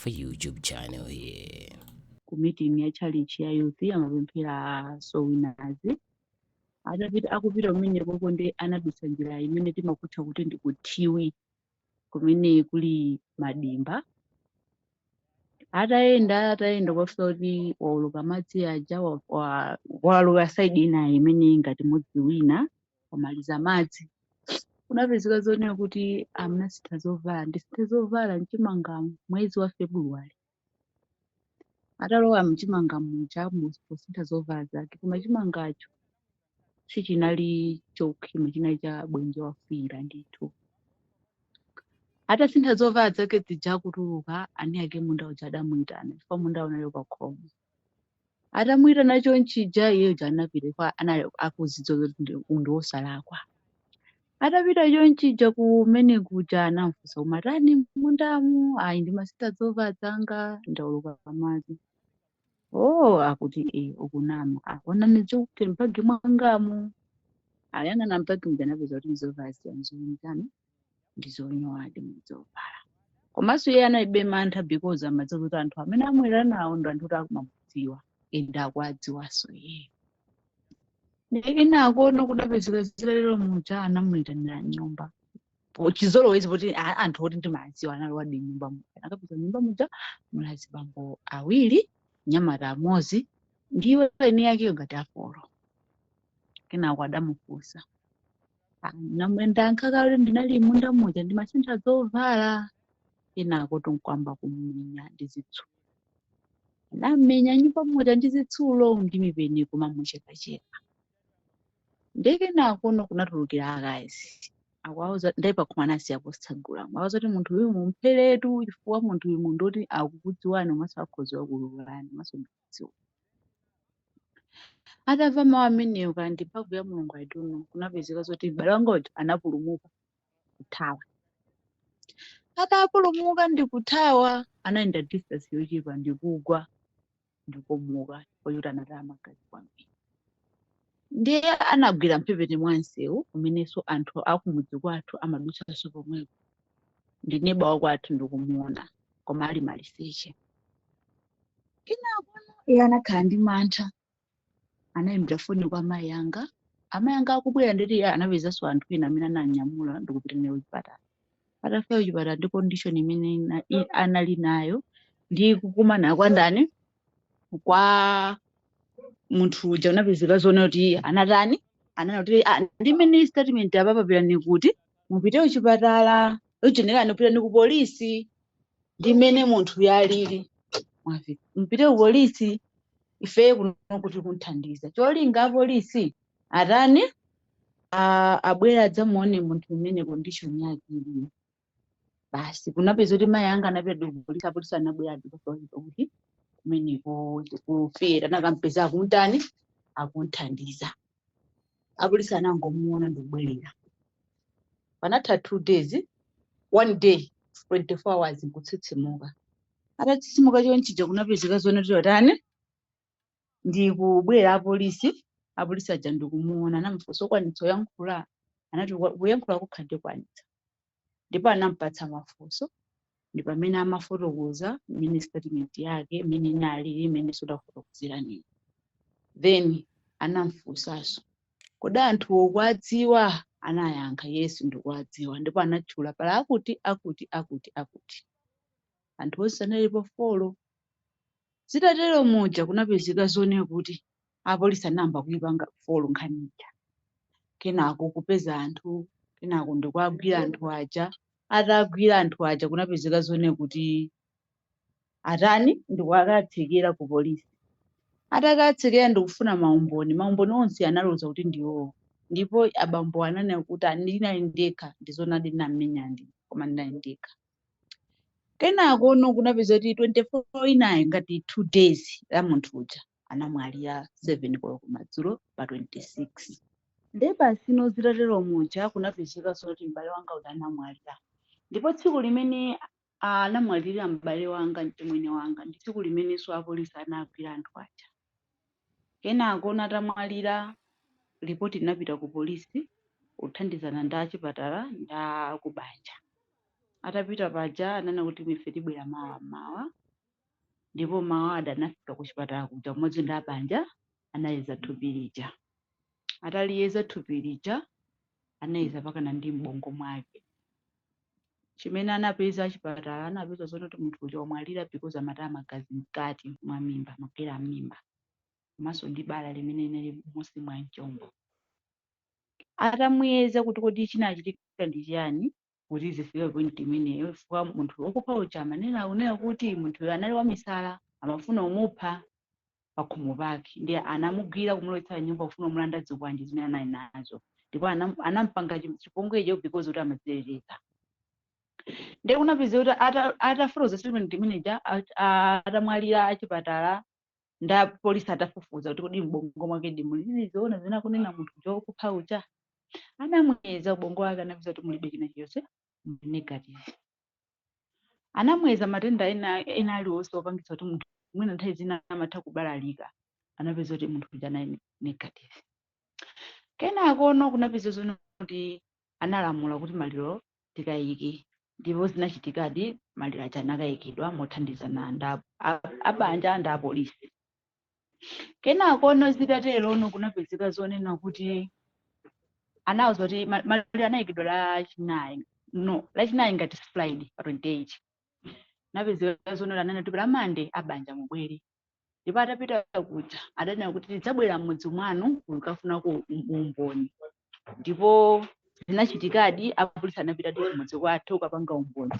for YouTube channel here. Ku meeting ya church ya youth amapemphera soul winners. Atapita, akupita kumenekoko ndi anadutsa njira imene timakutcha kuti ndi kuthiwi, kumene kuli madimba. Atayenda, atayenda, kwafika kuti wauluka madzi aja, waluka side ina imene ngati mudzi wina, wamaliza madzi, kunapezeka zonena kuti amunasintha zovala. Ndisinthe zovala mchimanga mwezi wa February. Atalowa mchimanga muja posintha zovala zake, koma chimangacho sichinali chokhwima, chinali cha bwenje wafiira ndithu. Atasintha zovala zake zija, kutuluka, ani ake munda uja adamuyitana, chifukwa munda unali pakhomo. Atamuyitana chonchija, iye uja anapita chifukwa anali akuzidziwa kuti ndi wosalakwa. Atapita chonchija kumene kuja, anamfunsa, "Umatani mundamu?" "Ayi, ndimasintha zovala zanga, ndauluka pamadzi." "Oh," akuti, "e ukunama. Aonani chokuti m'bagi mwangamu." Ayang'ana m'bagi muja, anapeza kuti zovala zija nzonjani, ndizonyowadi muzovala. Komanso iye analibe mantha because amadziwa kuti anthu amene amwera nawo ndi anthu kuti akumamudziwa, ende akuadziwanso iyeyo. Kenako kudapezeka zilalero muja, anamuyitanira nyumba. Chizolowezi poti anthu oti ndimadziwa analowa nyumba muja. Akapeza nyumba muja muli azibambo awiri, mnyamata amodzi, ndiwe eni yakeyo, ngati a four. Kenako adamufunsa. "Ah, ndankha kale ndinali munda muja ndimasintha zovala." Kenako tunkwamba kumumenya ndi zitsulo. Anamenya nyumba muja ndi zitsulo ndi mipeni, kumamuchekacheka. Ndekenako no kunatulukira akazi, akuwauza ndayi pakhoma anasiya postsagula, mwauza kuti munthu uyu mumpheretu, chifukwa munthu uyu munthu oti akukudziwani komanso akhoza kukululani komanso ndikudziwa. Atamva mawu amenewo, kandi mphamvu ya Mulungu, I don't know, kunapezeka zoti m'bale wanga uja anapulumuka kuthawa. Atapulumuka ndi kuthawa, anayenda distance yochepa ndikugwa ndikomuka, chifukwa choti anataya magazi kwambiri. Ndiye anagwira mphepete mwa msewu kumenenso anthu akumudzi kwathu amadutsanso pomwepo. Ndi neba wakwathu ndikumuona, koma ali maliseche. Kenako iye anakhala ndi mantha, anayimbira foni kwa amayi anga. Amayi anga akubwera, nditi iye anapezanso anthu ena amene ananyamula ndikupita naye kuchipatala. Atafika kuchipatala ndi condition imene anali nayo, ndi kukumana kwa ndani, kwa munthu uja, unapezeka zoona kuti anatani, anana kuti, "Ah, ndi mmene statement apapa, pitani kuti mupite kuchipatala uchenerani, pitani ku polisi ndi mmene munthu yalili. Mwavi mupite ku polisi, ife kuno kuti kunthandiza." Cholinga apolisi atani, abwera adzamuone munthu mmene condition yake ilili. Basi, kunapeza kuti mayi anga anapita ku polisi. Apolisi anabwera ndikuti kuti kumeneko kufera nakampeza akuntani, akunthandiza. Apolisi anangomuona ndikubwerera. Panatha 2 days, one day, 24 hours, nkutsitsimuka. Atatsitsimuka chonchija, kunapezeka zona totani, ndikubwera apolisi. Apolisi aja ndikumuona, anamufunsa, "Ukwanitsa kuyankhula?" Anati, "Kuyankhula kokha ndikwanitsa." Ndipo anampatsa mafunso, ndi pamene amafotokoza mmene statement yake mmene inalili, imene sotafotokozera nini. Then anamfunsanso, "Kodi anthu okuwadziwa?" Anayankha, "Yes, ndikuwadziwa." Ndipo anatchula pala akuti, akuti, akuti, akuti, anthu onse analipo four. Zitatero muja kunapezeka zonena kuti apolisi anayamba kuipanga follow nkhani ija, kenako kupeza anthu, kenako ndikuagwira anthu aja. Atagwira anthu aja, kunapezeka zonena kuti atani, ndikuakatsekera ku polisi. Atakatsekera, ndikufuna maumboni. Maumboni onse analoza kuti ndiwowo. Ndipo abambo ananena kuti, "Ndinali ndekha, ndizonadi ndinamenya ndi, koma ndinali ndekha." Kenako no kunapeza kuti 24 inayi, ngati 2 days la munthu uja anamwalira 7 koloko madzulo pa 26. Nde basi no, zitatero muja kunapezeka zoti m'bale wanga uja anamwalira. Ndipo tsiku limene anamwalira m'bale wanga, mchimwene wanga, ndi tsiku limenenso apolisi anagwira anthu aja. Kenako natamwalira, ripoti inapita ku polisi kuthandizana ndi achipatala ndi akubanja. Atapita paja ananena kuti ife tibwera mawa mawa, ndipo mawa adanafika ku chipatala kuja kumodzi ndi abanja. Anayeza thupi lija. Ataliyeza thupi lija, anayeza pakana ndi m'bongo mwake. Chimene anapeza achipatala, anapeza zoti kuti munthu uja wamwalira because amataya magazi mkati mwa mimba, magera m'mimba, komanso ndi bala limene linali munsi mwa mchombo. Atamuyeza kuti kodi chinachitika ndi chiyani kuti zifike point imeneyo, chifukwa munthu wokupha uja amanena akunena kuti munthuyo anali wamisala, amafuna kumupha pakhomo pake, ndiye anamugwira kumulowetsa nyumba kufuna kumulanda zikwanje zimene anali nazo, ndipo anampanga chipongwecho because kuti amadziteteza. Ndiye kunapeza kuti atafotokoza statement imeneja, atamwalira, achipatala nda polisi atafufuza kuti kodi m'bongo mwake ndi muli zoona zimene akunena munthu uja wokupha uja, anamuyeza ubongo wake, anapeza kuti mulibe china chilichonse, negative. Anamuyeza matenda ena aliwonse opangitsa kuti munthu mwina nthawi zina amatha kubalalika, anapeza kuti munthu uja anali negative. Kenakono kunapeza zoona kuti analamula kuti maliro tikayike, ndipo zinachitikadi. Maliro aja anakayikidwa mothandizana ndi abanja ndi apolisi. Kenakono zitaterono, kunapezeka zonena kuti anawuza kuti maliro anayikidwa Lachinayi, no, Lachinayi ngati Friday pa 28. Napezeka zonena anena kuti la Mande abanja mubwere, ndipo atapita kuja adanena kuti tidzabwera m'mudzi mwanu kukafunako umboni, ndipo zinachitikadi. Apolisi anapita ndi kumudzi kwathu kukapanga umboni.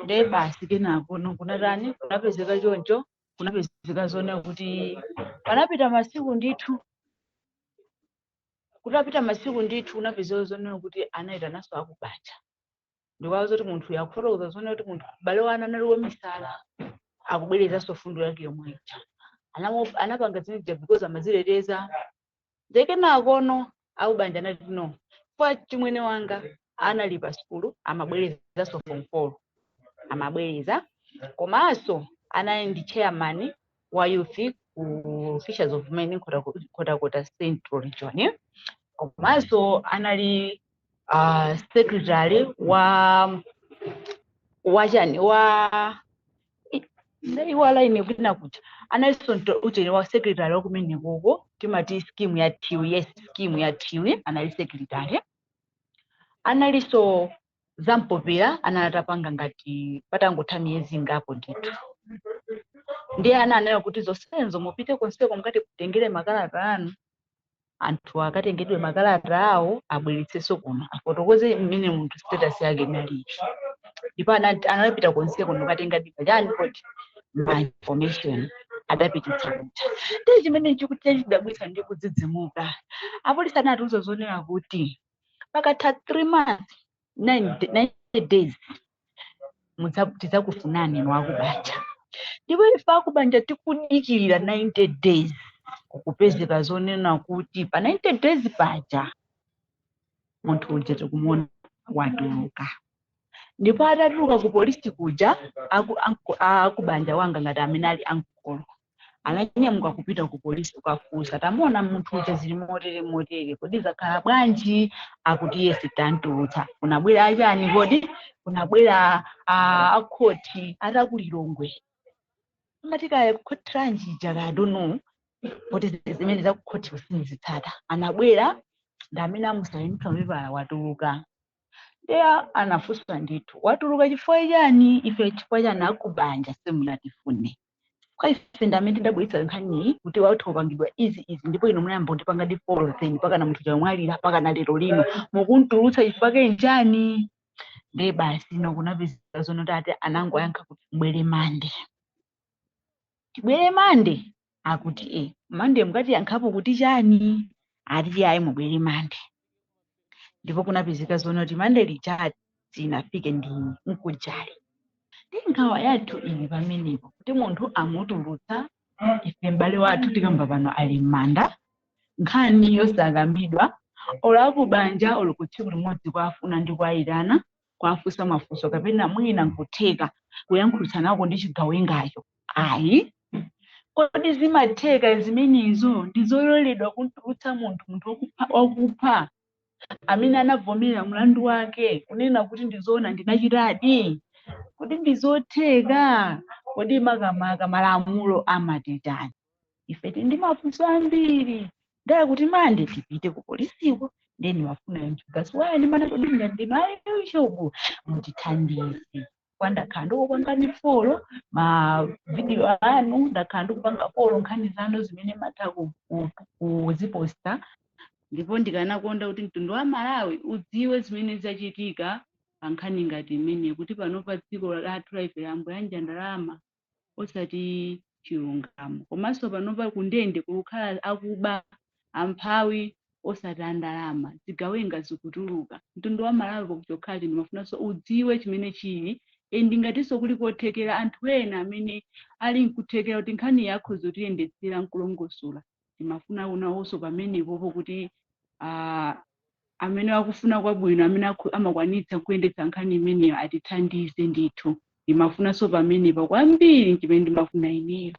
Ndiye basi, kenako no kunatani, kunapezeka choncho, kunapezeka zonena kuti panapita masiku ndithu. Kutapita masiku ndithu, kunapezeka zonena kuti anayitananso akubanja ndikuwauza kuti munthu yakufotokoza zonena kuti munthu m'bale wanu anali wamisala, akubwerezanso fundo yake yomwe ija. Anapanga zimene because amaziteteza. Ndekenakono akubanja anati no, kwa chimwene wanga anali pa sukulu, amabwerezanso form 4, amabwereza, komanso anali ndi chairman wa youth ku Fishers of Men Nkhotakota Central Region, komanso anali secretary wa wachani wa ndaiwala ine kwina kuja, analinso ucheni wa secretary wakumenekoko, timati scheme ya Thiwi. Yes, scheme ya Thiwi anali secretary. Analinso zampopera anatapanga ngati patangotha miyezi ingapo ndithu. Ndiye ana anena kuti zonsezo mupite konseko mukati kutengere makalata anu. Anthu akatengedwe makalata awo, abweretsenso kuno, afotokoze mmene munthu status yake inalili. Ndipo anapita konseko ndikukatenga dipa chani kodi ma information adapititsa kuja. Ndiye chimene chikuti chidabwitsa ndi kudzidzimuka, apolisi anatiuza zonena kuti pakatha 3 months 9 days tidzakufunani inu akubanja. Ndipo ife akubanja tikudikirira 90 days, kukupezeka zonena kuti pa 90 days paja munthu uja tikumuona watuluka. Ndipo atatuluka ku polisi kuja, akubanja wanga ngati amene ali ankolo ananyamuka kupita ku polisi kukafunsa, tamuona munthu uja, zili motere motere, kodi zakhala bwanji? Akuti yes, tantulutsa. Kunabwera achani kodi, kunabwera akhoti atakulilongwe, amati kaya kukhoti lanji ija, I don't know, poti zimene zakukhoti kusinzitsata. Anabwera ndi amene amusayinitsa mapepala, watuluka. Ndiye anafunsa ndithu, watuluka chifukwa chani? Ife chifukwa chani akubanja simunatifune? Kwa ife ndi amene tidabweretsa nkhaniyi kuti watha kupangidwa izi izi, ndipo inu munayamba kutipanga ndi follow, then pakana munthu chamwalira, pakana lero lino mukuntulutsa chifukwa chani? Ndiye basi ino kunapeza zono tate anangoyankha kuti bwere Mande, tibwere Mande. Akuti e Mande mukatiyankhapo kuti chani? Ati ayi, mubwere Mande. Ndipo kunapezeka zono kuti Mande lijati sinafike ndi mkujali. Ndi nkhawa yathu ili pamenepo kuti munthu amutulutsa, ife m'bale wathu tikamba pano ali m'manda, nkhani yosakambidwa, olo akubanja olo ku tsiku limodzi kwafuna ndi kwayitana, kwafunsa mafunso, kapena mwina nkutheka kuyankhulitsanako ndi chigawengacho, ayi. Kodi zimatheka zimenezo? Ndi zololedwa kuntulutsa munthu wakupha, wakupha? Amene anavomera mlandu wake kunena kuti ndizoona ndinachitadi, kuti ndizotheka? Kodi makamaka malamulo amatitani? Ife tili ndi mafunso ambiri. Ndakuti mande tipite ku polisiko, ndiye ndimafuna mchigasiwani mana kodi ndinu a YouTube mutithandize. Kwa ndakhala ndikupangani follow ma video anu, ndakhala ndikupanga follow nkhani zanu zimene matha kuziposta, ndipo ndikanakonda kuti mtundu wa Malawi udziwe zimene zachitika pa nkhani ngati imeneyi, kuti panopa dziko lathu la ife lamboyanja ndalama osati chilungamo. Komanso panopa kundende kukhala akuba, amphawi osati andalama, zigawenga zikutuluka. Mtundu wa Malawi pakuchokhala ndimafunanso udziwe chimene chili, and ngatinso kuli kothekera anthu ena amene ali nkuthekera kuti nkhani yakho zotiyendetsera nkulongosola, timafuna unawonso pamenepopo kuti amene akufuna kwabwino, amene amakwanitsa kuyendetsa nkhani imeneyo atithandize ndithu. Ndimafunanso pamenepa kwambiri, chimene ndimafuna ineyo.